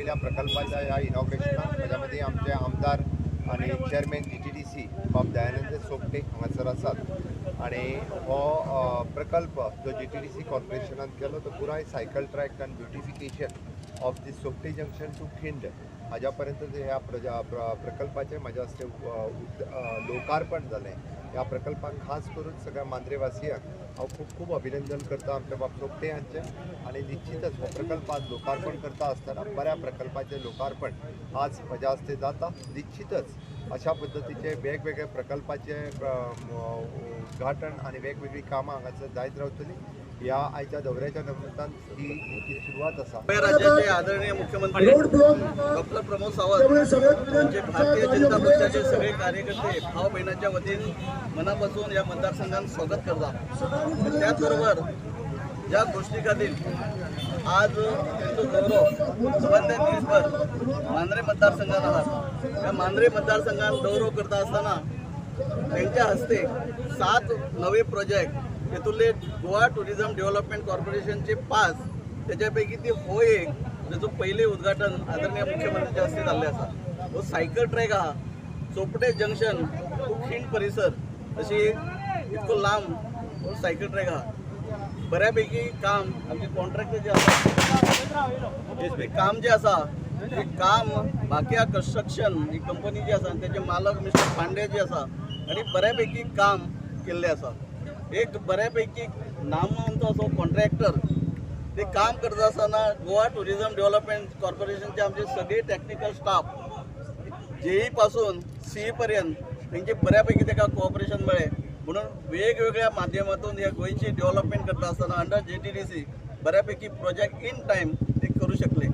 केलेल्या प्रकल्पाच्या ह्या इनॉग्रेशनाक म्हज्या मदीं आमचे आमदार आनी चेअरमॅन जीटीडीसी बाब दयानंद सोपटे हांगासर आसात आनी हो प्रकल्प जो जीटीडीसी कॉर्पोरेशनान केलो तो पुराय सायकल ट्रॅक आनी beautification of the Sopte junction to Khind हाज्या पर्यंत ह्या प्रकल्पाचें म्हाज्या हस्ते लोकार्पण जालें. ह्या प्रकल्पाक खास करून सगळ्या मांद्रेवासियांक हांव खूब खूब अभिनंदन करता आमच्या बाब सोपटे हांचें आनी निश्चितच हो प्रकल्प आज लोकार्पण करता आसतना बऱ्या प्रकल्पाचें लोकार्पण आज म्हज्या हस्ते जाता. निश्चितच अशा पद्दतीचे वेगवेगळे प्रकल्पाचे उद्घाटन आनी वेगवेगळीं कामां हांगासर जायत रावतलीं. ह्या आयच्या दौऱ्याच्या निमतान ही ही सुरवात आसा. राज्याचे आदरणीय मुख्यमंत्री डॉक्टर प्रमोद सावंत यांचे भारतीय जनता पक्षाचे सगळे कार्यकर्ते भाव बहिणाच्या वतीन मनापासून या मतदारसंघात स्वागत करतात. त्याचबरोबर ज्या गोष्टी खातीर आज त्यांचो दौरो सबंद दिसभर मांद्रे मतदारसंघात आहात, त्या मांद्रे मतदारसंघात दौरो करता असताना त्यांच्या हस्ते 7 नवे प्रोजेक्ट, तेतूंतले गोवा टुरिझम डेव्हलपमेंट कॉर्पोरेशनचे 5, त्याच्यापैकी ती हो एक ज्याचं पहिले उद्घाटन आदरणीय मुख्यमंत्र्यांच्या हस्ते जाल्लें आसा. हो सायकल ट्रॅक आहा, चोपडे जंक्शन टू खिंड परिसर अशी इतको लांब हो सायकल ट्रॅक आहा. बऱ्यापैकी काम आमचे कॉन्ट्रॅक्टर जे आसा ते काम जे आसा ते काम बाकिया कन्स्ट्रक्शन ही कंपनी जी आसा तेजे मालक मिस्टर पांडे जे आसा आनी बऱ्यापैकी काम केल्लें आसा. एक बऱ्यापैकी नामवंत असो कॉन्ट्रॅक्टर ते काम करता आसतना गोवा टुरिझम डेव्हलपमेंट कॉर्पोरेशनचे आमचे सगळे टॅक्निकल स्टाफ जेई पासून सी पर्यंत तेंचे बऱ्यापैकी ताका कोऑपरेशन मेळ्ळें म्हणून वेगवेगळ्या माध्यमातून ह्या गोंयची डेव्हलपमेंट करता आसतना अंडर जीटीडीसी बऱ्यापैकी प्रोजेक्ट इन टायम ते करू शकले.